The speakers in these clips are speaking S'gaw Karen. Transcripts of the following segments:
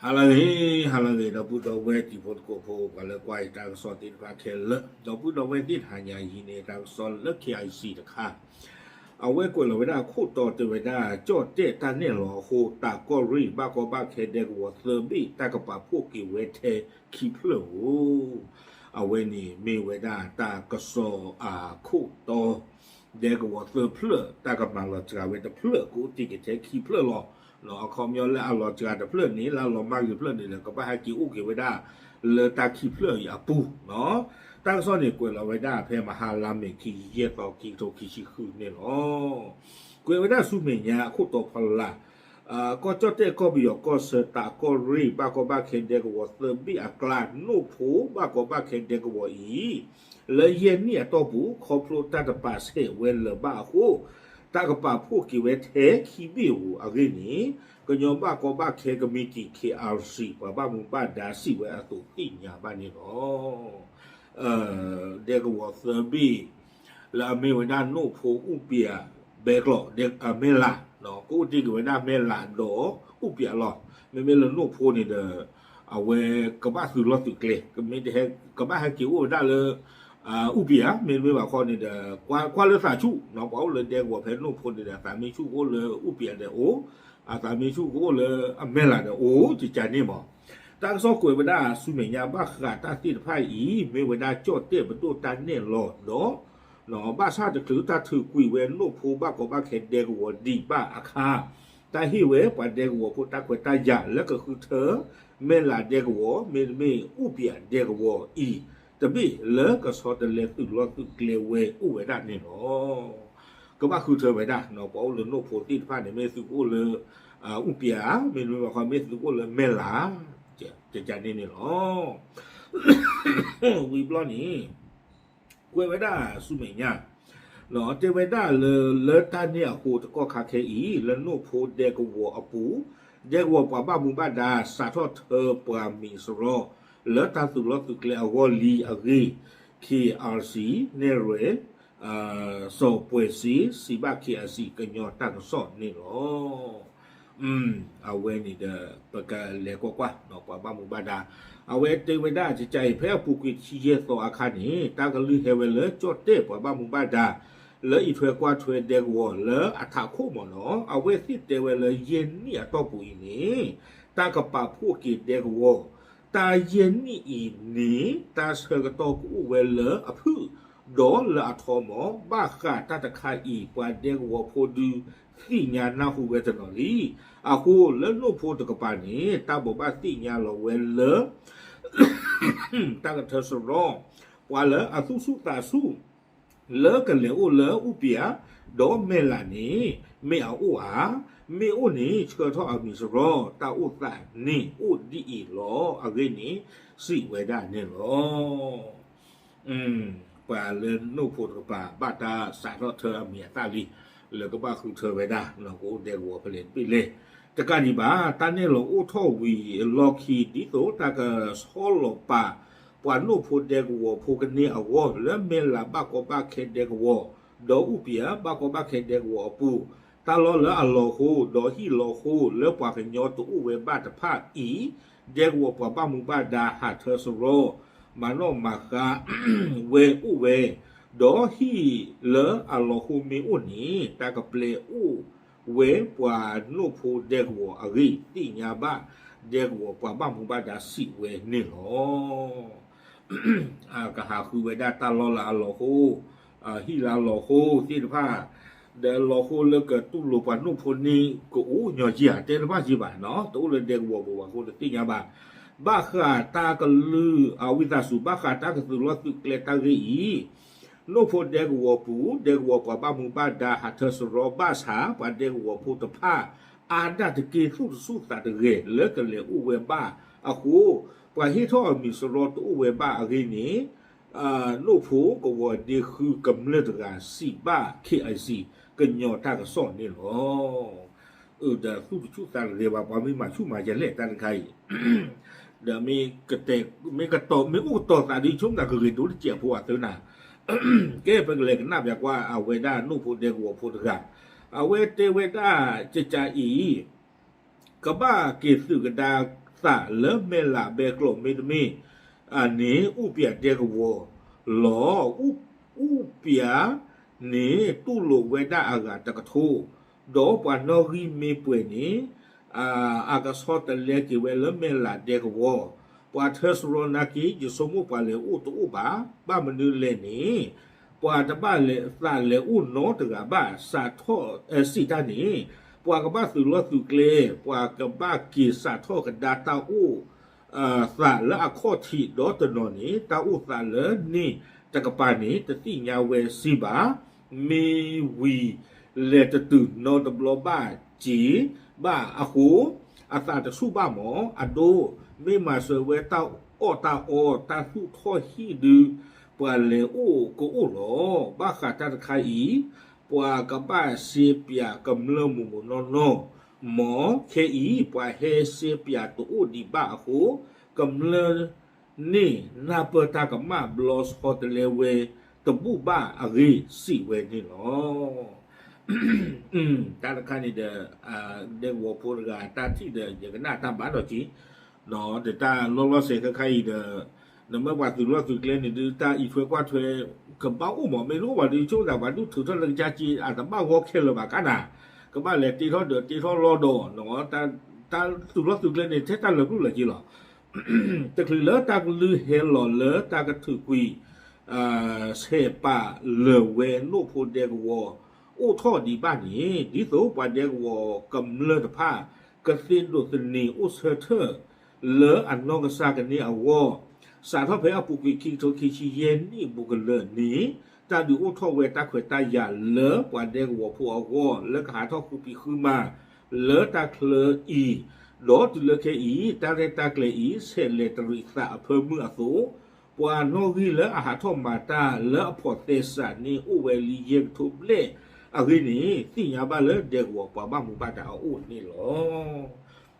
ဟါလၢအဂ့ၤ, ဟါလၢအဂ့ၤ ဒီပုၢ်ဒီဝဲၢ်တံၤဖိသကိးဖိ ပှၤလၢကွၢ်ယတၢ်ကစီၣ်သ့ၣ်တဖၣ်ခဲလၢာ်, ဒီပုၢ်ဒီဝဲၢ်သ့ၣ်တဟါညါအံၤန့ၣ် တၢ်ကစီၣ်လၢ K I C တခါ, အဝဲကွဲးလီၤဝဲဒၣ်အခိၣ်တီတဲဝဲဒၣ် ကၠီၣ်တဲၣ်တၢ်နဲၣ်လီၤအဃိ တၢ်ကီၢ်ရ့ၣ်ဘၣ်ကီဘၣ်ခဲဒဲကဝီၤသၢဘ့ၣ် တၢ်ကပာ်ဖှိၣ်က့ၤဝဲထဲခံဖျၢၣ်ဧိၤ, အဝဲန့ၣ်မ့ၢ်ဝဲဒၣ်တၢ်ကစီၣ်အခိၣ်တီ ဒဲကဝီၤသၢဖျၢၣ် တၢ်ကမၤလီၤစှၤဝဲတဖျၢၣ် ကအိၣ်တ့ၢ်က့ၤထဲခံဖျၢၣ်လီၤ. အခီပညီလၢအလီၤစှၤတဖျၢၣ်န့ၣ် လၢအလီၤမၢ်က့ၤတဖျၢၣ်န့ၣ် လၢကဘၣ်ဟဲက့ၤအိၣ်က့ၤဝဲဒၣ် လၢတၢ်ခံဖျၢၣ်အံၤအပူၤ, တၢ်ကစီၣ်န့ၣ်ကွဲးလီၤဝဲဒၣ်ဖဲမဟါလါမ့ၤခံယဲၢ်သီ ခံကထိခံဆံဃုန့ၣ်လီၤ. ကွဲးဝဲဒၣ်ဆူမဲာ်ညါအခိၣ်တီဖီလာ် ကီၢ်ကၠီၣ်တဲၣ်ကီၢ်ပယီၤကီၢ်ဆၢ တၢ်ကီၢ်ရ့ၣ်ဘၣ်ကီဘၣ်ခဲဒဲကဝီၤသၢဘ့ၣ်အကျါ နိၣ်ဖိဘၣ်ကီဘၣ်ခဲဒဲကဝီၤအံၤ လၢယဲၢ်နံၣ်အတီၢ်ပူၤ ခီဖျိတၢ်တပာ်ဆဲးဝဲလၢၤဘၣ်အဃိ တၢ်ကပာ်ဖှိၣ်က့ၤဝဲထဲခံဘ့ၣ်ဧိၤအဂ့ၢ်န့ၣ် ကညီဘၣ်ကီဘၣ်ခဲကမံးတံာ် K R C ပှၤဘၣ်မူဘၣ်ဒါစံးဝဲအသိးသ့ၣ်ညါဘၣ်န့ၣ်လီၤ. ဒဲကဝီၤသၢဘ့ၣ် လၢအမ့ၢ်ဝဲဒၣ်နိၣ်ဖိ အူပျး ဘဲကျီး မဲၢ်လး, ကအိၣ်တ့ၢ်က့ၤဝဲဒၣ်မဲၢ်လးဒီးအူပျးလီၤ. မ့မ့ၢ်လၢနိၣ်ဖိန့ၣ်ဒီး အဝဲကဘၣ်သုးလီၢ်သုးကျဲ ကဘၣ်ဟဲက့ၤအိၣ်ဝဲဒၣ်လၢ အူပျး မ့တမ့ၢ်ဘၣ်ခီန့ၣ်ဒီး ကွၢ်လၢသးဆူၣ် ပှၤအိၣ်လၢဒဲကဝီၤဖဲနိၣ်ဖိန့ၣ်ဒီး အသးမ့ၢ်ဆူၣ်ကအိၣ်လၢအူပျးဒီးအိၣ်, အသးမ့ၢ်ဆူၣ်ကအိၣ်လၢအမဲၢ်လးဒီးအိၣ် ကကန့ၣ်မး. တၢ်ကစီၣ်ကွဲးဝဲဒၣ်ဆူမဲာ်ညါဘၣ်ဃးတၢ်သ့ၣ်တဖၣ်အံၤ မ့ၢ်ဝဲဒၣ်ကၠီၣ်တဲၣ်ပဒိၣ်တၢ်နဲၣ်လီၤဒီး ဘၣ်ဆၣ်တချုးတၢ်ထုးကွံာ်ဝဲနိၣ်ဖိဘၣ်ကီဘၣ်ခဲဒဲကဝီၤဒံးဘၣ်အခါ တၢ်ဟ့ၣ်ဝဲပှၤဒဲကဝီၤဖိတၢ်ခွဲးတၢ်ယာ်လၢကဃုထၢ မဲၢ်လးဒဲကဝီၤ မ့တမ့ၢ်အူပျးဒဲကဝီၤအံၤ တဘ့ၣ်လၢကဆီတလဲသုးလီၢ်သုးကျဲဝဲအိၣ်ဝဲဒၣ်န့ၣ်လီၤ. ကဘၣ်ဃုထၢဝဲဒၣ် ပှၤအိၣ်လၢနိၣ်ဖိသ့ၣ်တဖၣ်န့ၣ် မ့ၢ်သုကအိၣ်လၢ အူပျး မ့တမ့ၢ်ဘၣ်ခီ မ့ၢ်သုကအိၣ်လၢမဲၢ်လး ကကန့ၣ်န့ၣ်လီၤ. ဝံၤဘျီန့ၣ် ကွဲးဝဲဒၣ်ဆူမဲာ်ညါ တဲဝဲဒၣ်လၢ လၢတၢ်န့ၣ်အဃိတကီၢ်ခါခဲအံၤ လၢနိၣ်ဖိဒဲကဝီၤအပူၤ ဒဲကဝီၤပှၤဘၣ်မူဘၣ်ဒါစးထီၣ်ထၢပှၤမံၤစရီ လၢတၢ်သုးလီၢ်သုးကျဲအဂီၢ်လံအဂ့ၢ် K R C နဲၣ်ရွဲၣ် စီၤပှဲၤစ့ စံးဘၣ် K R C ကညီတၢ်ကစီၣ်န့ၣ်လီၤ. အဝဲန့ၣ်ဒီး ပကလဲၤကွၢ်ကွၢ် ပှၤဘၣ်မူဘၣ်ဒါ အဝဲတဲဝဲဒၣ်ကကအံၤ ဖဲအပူၤကွံာ်တဆံယဲၢ်သီအခါန့ၣ် တၢ်ကလုၢ်ဟဲဝဲလၢကၠီၣ်တဲၣ်ပှၤဘၣ်မူဘၣ်ဒါ လၢအံးထွဲကွၢ်ထွဲဒဲကဝီၤလၢအထးခိၣ်မ့ၢ်နီၤ အဝဲသ့ၣ်တဲဝဲလၢယဲၢ်နံၣ်အတီၢ်ပူၤအံၤန့ၣ် တၢ်ကပာ်ဖှိၣ်က့ၤဒဲကဝီၤ တၢ်ယဲၢ်နံၣ်အံၤန့ၣ် တၢ်ဆၢကတီၢ်ကအိၣ်ဝဲလၢအဖုၣ် ဒီးလၢအထီမ့ၢ် ဘၣ်ဃးတၢ်တခါအံၤ ပှၤဒဲကဝီၤဖိဒုးသ့ၣ်ညါနၢ်ဟူဝဲတနီၤလံ. အဃိလၢနိၣ်ဖိတကပၤန့ၣ် တၢ်ဘိးဘၣ်သ့ၣ်ညါလီၤဝဲလၢ တၢ်ကထၢစရီ ပှၤလၢအသူၣ်ဆူၣ်သးဆူၣ် လၢကလဲၤအိၣ်လၢအူပျး ဒီးမဲၢ်လးန့ၣ် မ့ၢ်အအိၣ်ဧါ, မ့ၢ်အိၣ်န့ၣ် ဆှၢထီၣ်အမံၤစရီ တၢ်အိၣ်သးန့ၣ်အိၣ်ဒ်အံၤလီၤ အဂ့ၢ်န့ၣ် စံးဝဲဒၣ်န့ၣ်လီၤ. ပှၤလၢနိၣ်ဖိတကပၤ ဘၣ်တၢ်စးထီၣ်ထၢအမံၤအသၣ်လံ လၢကဘၣ်ဃုထၢဝဲဒၣ် ကအိၣ်ဒဲကဝီၤဖဲလဲၣ်တဘ့ၣ်လဲၣ်. တကးဒံးဘၣ် တၢ်နဲၣ်လီၤအိၣ်ထီၣ်ဝံၤအလီၢ်ခံ ဒ်သိးတၢ်ကဆီလီၤပာ် ပှၤနိၣ်ဖိဒဲကဝီၤဖိကန့ၢ်အဂီၢ် လၢမဲၢ်လးဘၣ်ကီဘၣ်ခဲဒဲကဝီၤ ဒီးအူပျးဘၣ်ကီဘၣ်ခဲဒဲကဝီၤအပူၤ တၢ်လီၢ်လၢအလီၤဟိ ဒီးဟံၣ်လီၤဟိ လၢပှၤကညီတအိၣ်ဝဲဘၣ်တဖၣ်အံၤ ဒဲကဝီၤပှၤဘၣ်မူဘၣ်ဒါဟးထၢစရီ မၤနီၣ်မၤဃါဝဲအိၣ်ဝဲ, ဒီးဟံၣ်လၢအလီၤဟိမ့ၢ်အိၣ်န့ၣ် တၢ်ကပျဲအိၣ်ဝဲပှၤနိၣ်ဖိဒဲကဝီၤအဂ့ၢ် သ့ၣ်ညါဘၣ် ဒဲကဝီၤပှၤဘၣ်မူဘၣ်ဒါစံးဝဲန့ၣ်လီၤ. ကဟးဃုဝဲဒၣ်တၢ်လီၢ်လၢအလီၤဟိ, ဟံၣ်လၢအလီၤဟိသ့ၣ်တဖၣ်, ဒီးလီၤဟိလၢကတူၢ်လိာ်ပှၤနိၣ်ဖိန့ၣ် ကအိၣ်ညီက့ဧါ တဲတဘၣ်က့ဘၣ်နီၤ, တအိၣ်လၢဒဲကဝီၤပူၤဘၣ်အဃိတသ့ၣ်ညါဘၣ်. ဘၣ်ဃးတၢ်ကလုၢ်အဝံသးစူၤ ဘၣ်ဃးတၢ်ကသုးလီၢ်သုးကျဲတၢ်ဂ့ၢ်အံၤ နိၣ်ဖိဒဲကဝီၤပူၤ ဒဲကဝီၤပှၤဘၣ်မူဘၣ်ဒါဟးထၢစရီဘၣ်ဆၣ် ပှၤဒဲကဝီၤဖိတဖၣ် အါဒၣ်တက့ၢ် သူၣ်တဆူၣ်သးတဂဲၤ လၢကလဲၤအိၣ်ဝဲဘၣ်အဃိ ပှၤဟ့ၣ်ထီၣ်အမံၤစရီတအိၣ်ဝဲဘၣ်အဂ့ၢ်န့ၣ် နိၣ်ဖိကဝီၤဒ့ဃုကမျၢၢ်တဂၤစံးဘၣ် K I C ကညီတၢ်ကစီၣ်န့ၣ်လီၤ. အဒီးသူၣ်တဆူၣ်သးတဂဲၤဘၣ် ပှၤမ့ၢ်မၤဆူၣ်မၤယလဲၣ်တၢ်တခါအံၤ ဒီးမ့ၢ်ကတဲာ် မ့ၢ်ကတီၤ မ့ၢ်အိၣ်ကတီၤသးဒ် ဆိကမိၣ်သးကဂ့ၤဒိၣ်တစဲးဖိအသၢနၤ, ကဲပကလဲၤကနၣ်ပၠးကွၢ်အဝဲဒၣ်နိၣ်ဖိဒဲကဝီၤဖိတဂၤ, အဝဲတဲဝဲဒၣ်ကကးအံၤ ကဘၣ်က့ၤသုးကဒါ သးလၢမဲၢ်လးဘဲကျိာ်မ့တမ့ၢ် န့ၣ် အူပျးဒဲကဝီၤလီၤ. အူပျးန့ၣ် တူၢ်လိာ်ဝဲဒၣ်အဂၤတကထိ, ဒီးပှၤနီၣ်ဂံၢ်မ့ၢ်ပှဲၤန့ၣ် အကဆီတလဲက့ၤဝဲလၢမဲၢ်လးဒဲကဝီၤ. ပှၤထၢစရီနာ်က့ ယဆိကမိၣ်ပှၤလဲၤအိၣ်တအိၣ်ဘၣ်, ဘၣ်မနုၤလဲၣ်န့ၣ် ပှၤတဘၣ်သးလဲၤအိၣ်နီတဂၤဘၣ် စးထီၣ်စံးတၢ်န့ၣ် ပှၤကဘၣ်သုးလီၢ်သုးကျဲ, ပှၤကဘၣ်က့ၤစးထီၣ်ကဒါတၢ်အိၣ်သးလၢအခီၣ်ထံးဒီးတနီၤန့ၣ် တၢ်အိၣ်သးလၢန့ၣ်တကပၤန့ၣ် တသ့ၣ်ညါဝဲစ့ဘၣ်. မ့ၢ်ဝံၤလဲၤတတုၤနီတဘျီဘၣ်က့ၤဘၣ်အဃိ အသးတဆူၣ်ဘၣ်မး အဒိ မ့ၢ်မၤစၢၤဝဲတၢ်အီၣ်တၢ်အီ တၢ်သူၣ်ထီၣ်ဟံၣ်ဒု ပှၤလဲၤအိၣ်ကအိၣ်လီၤ. ဘၣ်ဃးတၢ်တခါအံၤ ပှၤကဘၣ်စ့ပၠးကမျၢၢ်မုၢ်မုၢ်နီၢ်နီၢ်, မ်ခဲအံၤ ပှၤဟဲစ့ပၠးတအိၣ်ဒံးဘၣ်အဃိ ကမျၢၢ်န့ၣ်နၢ်ပၢၢ်တၢ်ကမၣ်ဘျီဆီတလဲဝဲတဘူၣ်ဘၣ်အဂ့ၢ်စံးဝဲန့ၣ်လီၤ. တၢ်တခါန့ၣ်ဒီး ဒဲကဝီၤဖိတဂၤတၢ်ထံၣ်ဒီး ယကနၣ်တၢ်ဘၣ်ဒီးက့ၤ ဒီးတၢ်လီၤလီၤဆဲးခဲခါအံၤဒီး နမ့ၢ်ပှၤသုးလီၢ်သုးကျဲန့ၣ်ဒုး တၢ်အံးထွဲကွၢ်ထွဲ ကဘၣ်အိၣ်မး မ့ၢ်တအိၣ်ဘၣ်ဒုး ဆိကမိၣ်သးပှၤဒုးထုးထီၣ်လၢကစၢ်က့ အတဘၣ်ဂီၢ်ခဲလၢာ်ဘၣ်ကါနၤ, ကဘၣ်လဲၤတ့ထီၣ်ဒီးတ့ထီၣ်လီၤဒီး တၢ်သုးလီၢ်သုးကျဲန့ၣ် ထဲတၢ်လၢာ်ကျိၣ်လၢာ်က့လီၤ. တချုးလၢတၢ်ကလုၢ်ဟဲလီၤလၢတၢ်ကထုးကွံာ် ဆဲးပာ်လၢာ်ဝဲနိၣ်ဖိဒဲကဝီၤ အိၣ်ထီၣ်ဒံးဘၣ်န့ၣ် ဒ်သိးပှၤဒဲကဝီၤကမျၢၢ်တဖၣ် ကသ့ဒိးသန့ၤအိၣ်ဆၢထၢၣ်လၢအနီၢ်ကစၢ်ကန့ၢ်အဂီၢ် စးထီၣ်ဖဲအပူၤကွံာ်ခံကထိခံဆံယဲၢ်နံၣ်ဘူးကလၢာ်န့ၣ် တၢ်ဒုးအိၣ်ထီၣ်ဝဲတၢ်ခွဲးတၢ်ယာ်လၢပှၤဒဲကဝီၤဖိအဂီၢ် လၢကဟးထီၣ်ဃုဖံးဃုမၤလၢတၢ်ချၢအံၤ ဒီးတုၤလၢခဲအံၤ တၢ်ရဲၣ်တၢ်ကျဲၤအံၤ ဆဲးလဲၤတရံးသးအဖၢမုၢ်အသိး ပှၤနီၣ်ဂံၢ်လၢအဟးထီၣ်မၤတၢ်လၢအဖိးသဲစးန့ၣ် အိၣ်ဝဲလံယဲၢ်ကထိဘျဲၣ်အဂ့ၢ်န့ၣ် သ့ၣ်ညါဘၣ်လၢဒဲကဝီၤပှၤဘၣ်မူဘၣ်ဒါအအိၣ်န့ၣ်လီၤ.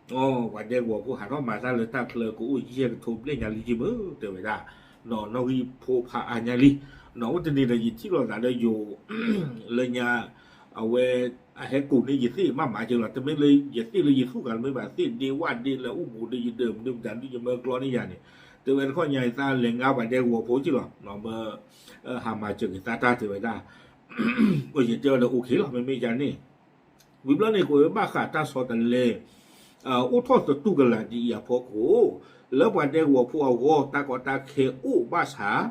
ပှၤဒဲကဝီၤဖိဟးထီၣ်မၤတၢ်လၢတၢ်ချၢကအိၣ်ယဲၢ်ကထိဘျဲၣ်ညါလံက့မ့ၢ်တဲဝဲဒၣ် နီၣ်ဂံၢ်ဖိဖးအါညါလံ. အိၣ်တနံၤဒီးယထံၣ်လိာ်သးဒီးယိၤ လၢညါ အဝဲ အဟဲကိးန့ၢ်ယသ့ၣ်မးမးက့လီၤ. တမ့ၢ်လၢယသ့ၣ်လၢယသူၣ်ဂၤ တမ့ၢ်ဘၣ်သ့ၣ်ဒ့ဝၣ်ဒ့လၢအိၣ်ဘူးဒီးယဒၢးမနုၤမတၤဒုးယမၢကျီန့ၢ်ယၤန့ၣ် တဲဝဲတခီညါအံၤသးလဲၤငါပှၤဒဲကဝီၤဖိက့လီၤ. မ့ၢ် ဟးမၤစၢၤက့ၤသးတၢ်တဲဝဲဒၣ် အိၣ်ယတဲဝဲဒီး okay လီၤ မ့မ့ၢ်ယၤန့ၣ် ဝံၤဘျီန့ၣ် ကွဲးဝဲဘၣ်ဃးတၢ်ဆီတလဲ အိၣ်ထီၣ်သတူၢ်ကလာ်ဒ်အံၤအဖီခိၣ် လၢပှၤဒဲကဝီၤဖိအဂီၢ် တၢ်ကီတၢ်ခဲအိၣ်ဘၣ်ဆၣ်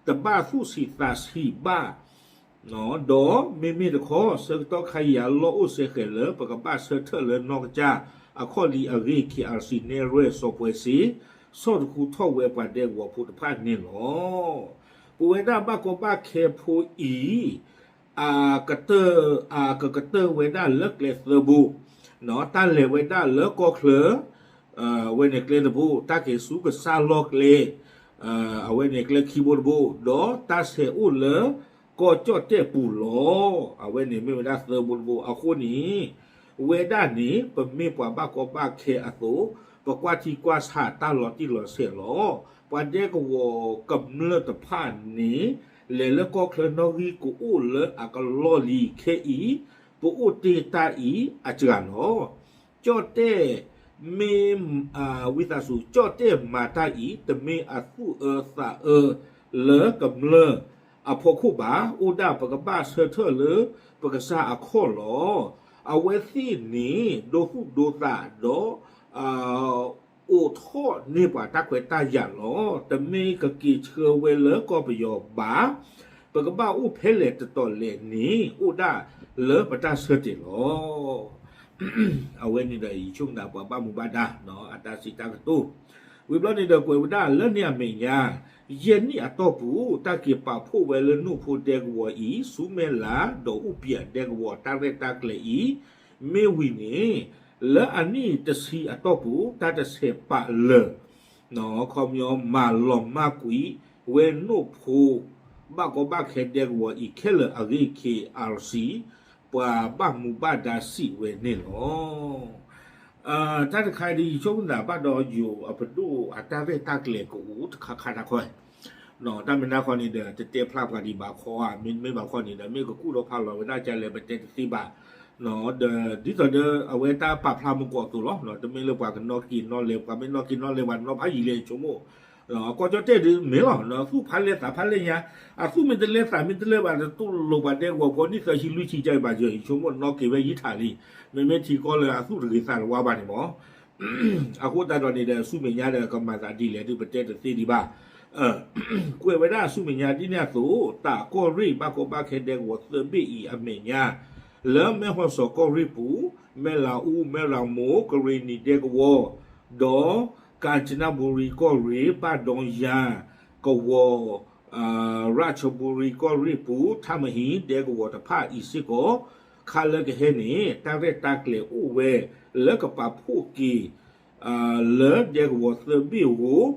တဘၣ်သူၣ်ဆံးသးဆံးဘၣ် ဒီးမ့မ့ၢ်တခီ ဆၢကတီၢ်ခါအံၤအလီၢ်အိၣ်စဲဃဲၤလၢ ပကဘၣ်ဆၢထၢၣ်လၢနီၢ်ကစၢ်အခီၣ်လံအဂ့ၢ် KRC နဲၣ်ရွဲၣ်စီၤပှဲၤစ့ ဆီၣ်တခူထီၣ်ဝဲပှၤဒဲကဝီၤဖိတဖၣ်န့ၣ်လီၤ. ပဝဲဒၣ်ဘၣ်ကီဘၣ်ခဲဖိအံၤ အကတၢၢ် အကကတၢၢ်ဝဲဒၣ်လၢကျဲသၢဘိ, တၢ်လဲၤဝဲဒၣ်လၢကီၢ်ချၢ အဝဲန့ၣ်ကျဲတဘိ, တၢ်က့ၤဆူကစၢ်လီၢ်ကျဲ အဝဲန့ၣ်ကျဲခံဘိတဘိ, ဒီးတၢ်ဆဲးအိၣ်လၢကီၢ်ကၠီၣ်တဲၣ်ပူၤလီၤ. အဝဲန့ၣ်မ့ၢ်ဝဲဒၣ်သၢဘိတဘိအဃိန့ၣ် ဝဲဒၣ်န့ၣ် ပမ့ၢ်ပှၤဘၣ်ကီဘၣ်ခဲအသိး ပကွၢ်ထံကွၢ်ဆးတၢ်လီၤတံၢ်လီၤဆဲးလီၤ. ပှၤဒဲကဝီၤကမျၢၢ်တဖၣ်န့ၣ် လဲၤလၢကီၢ်ချၢနီၣ်ဂံၢ်ကအိၣ်လၢအကလီၢ်လံခဲအံၤ ပအိၣ်တ့ၢ်တၢ်အံၤအစှၤလီၤ. ကၠီၣ်တဲၣ်မ့ၢ် ဝံသးစူၤ ကၠီၣ်တဲၣ်မၤတၢ်အံၤ တမ့ၢ်အသူၣ်အၢသးအၢလၢကမျၢၢ်အဖီခိၣ်ဘၣ်, အိၣ်ဒၣ်ပကဘၣ်ဆၢထၢၣ်လၢပကစၢ်အခီၣ်လီၤ. အဝဲသ့ၣ်န့ၣ် ဒိသူၣ်ဒိသးဒီး အိးထီၣ်န့ၢ်ပှၤတၢ်ခွဲးတၢ်ယာ်လီၤ. တမ့ၢ်ကက့ၤဆှၢဝဲလၢကီၢ်ပယီၤဘၣ်, ပကဘၣ်အိၣ်ဖဲလဲၣ်တတီၤလဲၣ်န့ၣ် အိၣ်ဒၣ်လၢပတၢ်ဆၢတဲာ်လီၤ. အဝဲန့ၣ်ဒီး ယဆိကမိၣ်ပှၤဘၣ်မူဘၣ်ဒါ အတၢ်စံးတၢ်ကတိၤ ဝံၤဘျီန့ၣ်ဒီးကွဲးဝဲဒၣ်လၢန့ၣ်အမဲာ်ညါ ယဲၢ်နံၣ်အတီၢ်ပူၤ တၢ်က့ၤပာ်ဖှိၣ်ဝဲလၢနိၣ်ဖိဒဲကဝီၤအံၤ ဆူမဲၢ်လး ဒီးအူပျးဒဲကဝီၤ တၢ်ရဲၣ်တၢ်ကျဲၤအံၤ မ့ၢ်ဝံၤန့ၣ် လၢအနံၣ်တဆံအတီၢ်ပူၤ တၢ်တဆဲးပာ်လၢာ် ခီပညီမၤလီၤမၢ်ကွံာ်ဝဲနိၣ်ဖိ ဘၣ်ကီဘၣ်ခဲဒဲကဝီၤအံၤခဲလၢာ်အဂ့ၢ် KRC ပှၤဘၣ်မူဘၣ်ဒါစံးဝဲန့ၣ်လီၤ. တၢ်တခါဒ်အံၤ ယဆိကမိၣ်သးဘၣ်ဒီးယိၤအပဒိၣ်အတၢ်ရဲၣ်တၢ်ကျဲၤကအိၣ်တခါခါတခါ တၢ်မ့ၢ်နၢ်ခီန့ၣ်ဒီး တတဲဖျါပှၤဒံးဘၣ်ခီဧါ, မ့တမ့ၢ်ဘၣ်ခီန့ၣ်ဒီး မ့ၢ်ကကူၣ်ဒီးဖးလီၤဝဲဒၣ်ကလဲၣ် ပတဲတသ့ဘၣ်. ဒီးဒ်သိးဒီးအဝဲတၢ်ပာ်ဖျါမူကီၢ်အသိးလီၤ. တမ့ၢ်လၢပှၤကနီၣ်က့ၤနီၣ်လဲၤ ပှၤမ့ၢ်နီၣ်က့ၤနီၣ်လဲၤ ပှၤနီၤဖးယံာ်လဲၣ် ယဆိကမိၣ် ကီၢ်ကၠီၣ်တဲၣ်ဒုးမ့ၢ်လီၤ. သူၣ်ဖးလဲၢ်သးဖးလဲၢ်ညါ, အသူၣ်မ့ၢ်တလဲၢ်သးမ့ၢ်တလဲၢ်ဘၣ် တတူၢ်လိာ်ပှၤဒဲကဝီၤဖိနံၣ်သၢဆံလွံၢ်ဆံကဘၣ်ယီၤ ယဆိကမိၣ်နီၣ်က့ၤဝဲယံာ်ထးလံ. မ့မ့ၢ်ထံကီၢ်လၢအသူၣ်တဂ့ၤသးတဝါဘၣ်န့ၣ်မး အဃိသတးဒီးန့ၣ်ဒီး ဆူမဲာ်ညါဒီးကမၤသးဒ်လဲၣ်ဒုး ပတဲတသ့ဒံးဘၣ်. ကွဲးဝဲဒၣ်ဆူမဲာ်ညါဒ်န့ၣ်အသိး တးကီၢ်ရ့ၣ် ဘၣ်ကီဘၣ်ခဲဒဲကဝီၤသၢဘ့ၣ်အံၤအမဲာ်ညါ လၢမဲၢ်ဟီၣ်စီၤကီၢ်ရ့ၣ်ပူၤ မဲၢ်လးအူ မဲၢ်ရမူ ကရ့ၣ်နံၤဒဲကဝီၤ ဒီး ကၣ်စနဘူရံကီၢ်ရ့ၣ် ဘၣ်ဒီယါ ကဝီၤ ရၣ်ခၠဘူရံကီၢ်ရ့ၣ်ပူၤ ထၣ်မဟံၣ်ဒဲကဝီၤတဖၣ်အံၤစ့ၢ်ကီး ခါလၢကဟဲန့ၣ် တၢ်ရဲၣ်တၢ်ကျဲၤအိၣ်ဝဲ လၢကပာ်ဖှိၣ်က့ၤ လၢဒဲကဝီၤသၢဘ့ၣ်ဧိၤ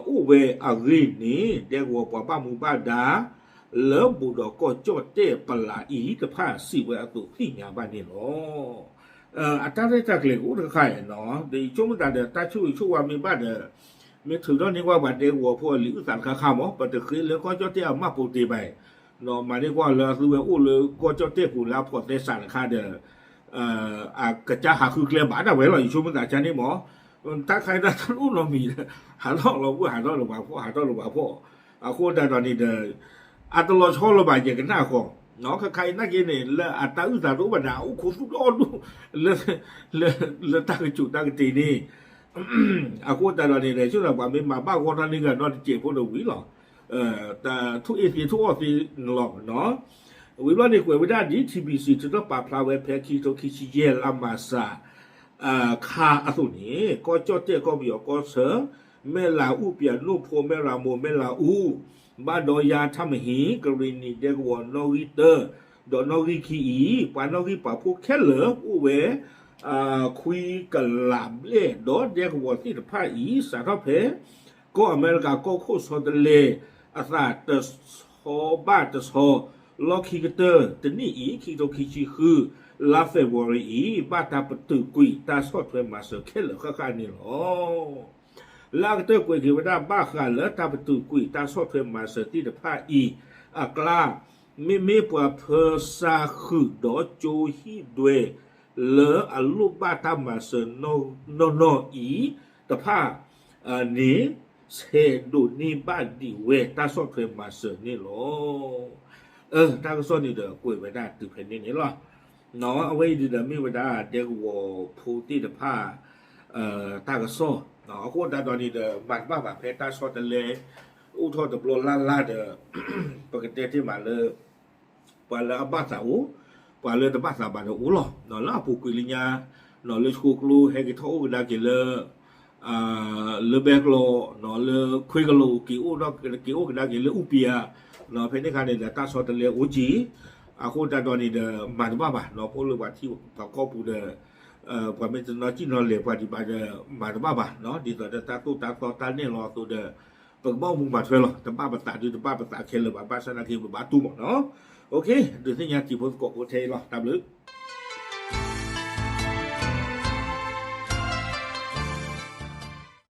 အိၣ်ဝဲအဂ့ၢ်န့ၣ် ဒဲကဝီၤပှၤဘၣ်မူဘၣ်ဒါ လၢဘူးဒီးကီၢ်ကၠီၣ်တဲၣ်ပလးအံၤတဖၣ်စံးဝဲအသိးသ့ၣ်ညါဘၣ်န့ၣ်လီၤ. အတၢ်ရဲၣ်တၢ်ကျဲၤကအိၣ်တခါခါနီၤ ဒီးယဆိကမိၣ်သးဒီး တၢ်ဆိၣ်ဂ့ၤဆိၣ်ဝါမ့ၢ်ဘၣ်ဒီး မ့ၢ်ထုးထီၣ်န့ၢ်ကွၢ်ပှၤဒဲကဝီၤဖိအလံာ်အုၣ်သးတခါခါမး ပတဃ့လၢကီၢ်ကၠီၣ်တဲၣ်အမၢ်ပိာ်တ့ၢ်ဘၣ် မၤန့ၢ်ကွၢ်လၢအသုဝဲအိၣ်လၢကီၢ်ကၠီၣ်တဲၣ်ပူၤလၢအဖိးသဲစးတခါဒီး အကစၢ်ဟးဃုကျဲဘၣ်ဒၣ်ဝဲလီၤ ယဆိကမိၣ်သးကန့ၣ်မး တၢ်ခါအံၤတၢ်တလိၣ်နီတမံၤ ဟးထီၣ်လီၤဘှံး ဟးထီၣ်လီၤပာ်ဖှိၣ် ဟးထီၣ်လီၤပာ်ဖှိၣ် အဃိသတးဒီးန့ၣ်ဒီး အတလီၤဆီလၢၤဘၣ်ယကနၣ်ဃီ ခါခါအံၤနာ်က့န့ၣ် လၢအတၢ်အုၣ်သးတအိၣ်ဘၣ်ဒီး အအိၣ်ခိးသူၣ်ဒိၣ်ဒိၣ် လၢတၢ်ကစူးတၢ်ကတ့ၤန့ၣ် အဃိသတးဒီးန့ၣ်ဒီး ဆိဒီးပှၤမ့ၢ်မၤဘၣ်ဂီၢ်ထီၣ်န့ၢ်ကဒီးတစဲးဖိဒီးဝံၤလီၤ ထိၣ်အ့ၣ်သ့ထိၣ်အီၣ်သ့န့ၣ်လီၤ. ဝံၤဘျီန့ၣ်ကွဲးဝဲဒၣ်ဒ် ထံဘံၣ်စံၣ် ထုးထီၣ်ပာ်ဖျါဝဲဖဲခံကထိခံဆံယဲၢ်လါမၢ်ၡး ခါအသိးန့ၣ် ကီၢ်ကၠီၣ်တဲၣ် ကီၢ်ပယီၤကီၢ်ဆၢ မဲၢ်လးအူ ပၠးနိၣ်ဖိ မဲၢ်ရမူ မဲၢ်လးအူ ဘၣ်ဒီယါ ထၣ်မဟံၣ် ကရ့ၣ်နံၤဒဲကဝီၤ နီၣ်ဂံၢ်တၢ ဒီးနီၣ်ဂံၢ်ခံအံၤ ပှၤနီၣ်ဂံၢ်ပာ်ဖှိၣ်ခဲလၢာ်အိၣ်ဝဲ ခွံကလးဘျဲၣ် ဒီးဒဲကဝီၤသ့ၣ်တဖၣ်အံၤ စးထီၣ်ဖဲ ကီၢ်အမဲရကၤကီၢ်ခိၣ်ဆီတလဲ အသးတဆီဘၣ်တဆီ လီၢ်ခံကတၢၢ်တနံၣ်အံၤ ခံကထိခံဆံဃု လါ February အံၤ ဘၣ်တၢ်ပတုာ်ကွံာ်တၢ်ဆီၣ်ထွဲမၤစၢၤခဲလၢာ်ဃၣ်ဃၣ်န့ၣ်လီၤ. လၢအကတၢၢ်ကွဲးက့ၤဝဲဒၣ်ဘၣ်ဃးလၢတၢ်ပတုာ်ကွံာ်တၢ်ဆီၣ်ထွဲမၤစၢၤသ့ၣ်တဖၣ်အံၤအကျါ မ့မ့ၢ်ပှၤဖၢဆါဃုာ်ဒီးကၠိဟံၣ်ဒွဲ လၢအလိၣ်ဘၣ်တၢ်မၤစၢၤနီၢ်နီၢ်အံၤတဖၣ်န့ၣ် ဆဲးဒိးန့ၢ်ဘၣ်ဒံးဝဲတၢ်ဆီၣ်ထွဲမၤစၢၤန့ၣ်လီၤ. တၢ်ကစီၣ်န့ၣ်ဒီးကွဲးဝဲဒၣ်တုၤဖဲန့ၣ်န့ၣ်လီၤ. အဝဲအံၤဒုးဒီးမ့ၢ်ဝဲဒၣ်ဒဲကဝီၤဖိသ့ၣ်တဖၣ် တၢ်ကစီၣ် အဃိသတးဒီးန့ၣ်ဒီး မၤတဘၣ်ဘၣ်ဖဲတၢ်ဆီတလဲ အိၣ်ထီၣ်တဘျီလၢ်လၢ်ဒီး ပကတဲတ့ၢ်မးလၢ ပှၤလၢအဘၣ်သးအိၣ် ပှၤလၢတဘၣ်သးဘၣ်ဒီးအိၣ်လီၤ. လၢအပူၤကွံာ်လၢညါ လၢဆှိကျိဟဲက့ၤထီၣ်အိၣ်ကဒါက့ၤလၢ လၢဘဲကျိ လၢခွ့ကလိာ် က့ၤအိၣ်ကဒါက့ၤလၢအူပံယၤ ဖဲန့ၣ်အခါန့ၣ်ဒီး တၢ်ဆီတလဲအိၣ်ကံ အဃိသတးဒီးန့ၣ်ဒီး မၤတဘၣ်ဘၣ် ဖိလၢပှၤထံပှၤကီၢ်ပူၤဒီး ပှၤမ့ၢ်တနီၣ်ကံၣ်နီၣ်လဲၤပှၤဒံးဘၣ်ဒီး မၤတဘၣ်ဘၣ် ဒ်သိးဒီးတၢ်သိၣ်တၢ်သီတၢ်နဲၣ်လီၤအသိးဒီး ပကဘၣ်အိၣ်မူမၤထွဲလီၤ. တဘၣ်ပသးဒုးတဘၣ်ပသးခဲလၢာ်ဘၣ် ဘၣ်ဆၣ်နာ်က့ပဘၣ်တူၢ်မးနီၤ. ဒုးသ့ၣ်ညါတံၤဖိသကိးဖိထဲအံၤလီၤ. တၢ်ဘျုး